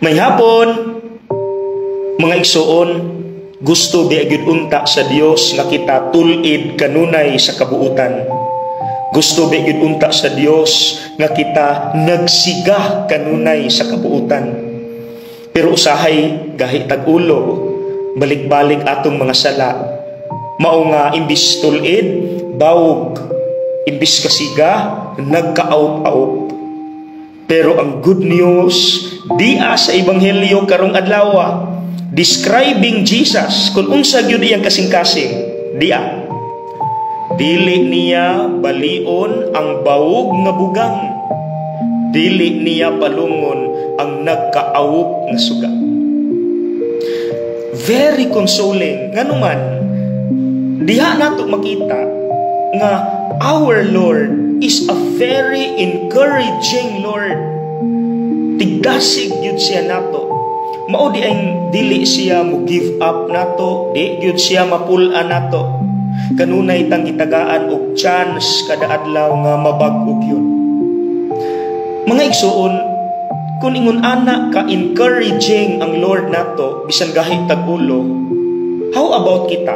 Maayong hapon, mga igsuon. Gusto biya gyud unta sa Dios nga kita tul-id kanunay sa kabuutan. Gusto biya gyud unta sa Dios nga kita nagsiga kanunay sa kabuutan. Pero usahay gahi tag ulo, balik-balik atong mga sala. Mao nga imbis tul-id, bawog, imbis kasiga, nagkaawp-awp. Pero ang good news, dia sa Ebanghelyo karong adlaw, describing Jesus, kung unsa gyud iyang kasing-kasing, dia. Dili niya balion ang bawog nga bugang. Dili niya palungon ang nagkaawop nga suga. Very consoling. Nganuman, diha nato makita nga our Lord is a very encouraging Lord. Tigdasig gyud siya nato. Mao di ang dili siya mo give up nato, di gyud siya mapul-an nato. Kanunay tang gitagaan og chance kada adlaw nga mabag-o gyud. Mga igsuon, kung ingon ana ka encouraging ang Lord nato bisan gahi tag ulo, how about kita?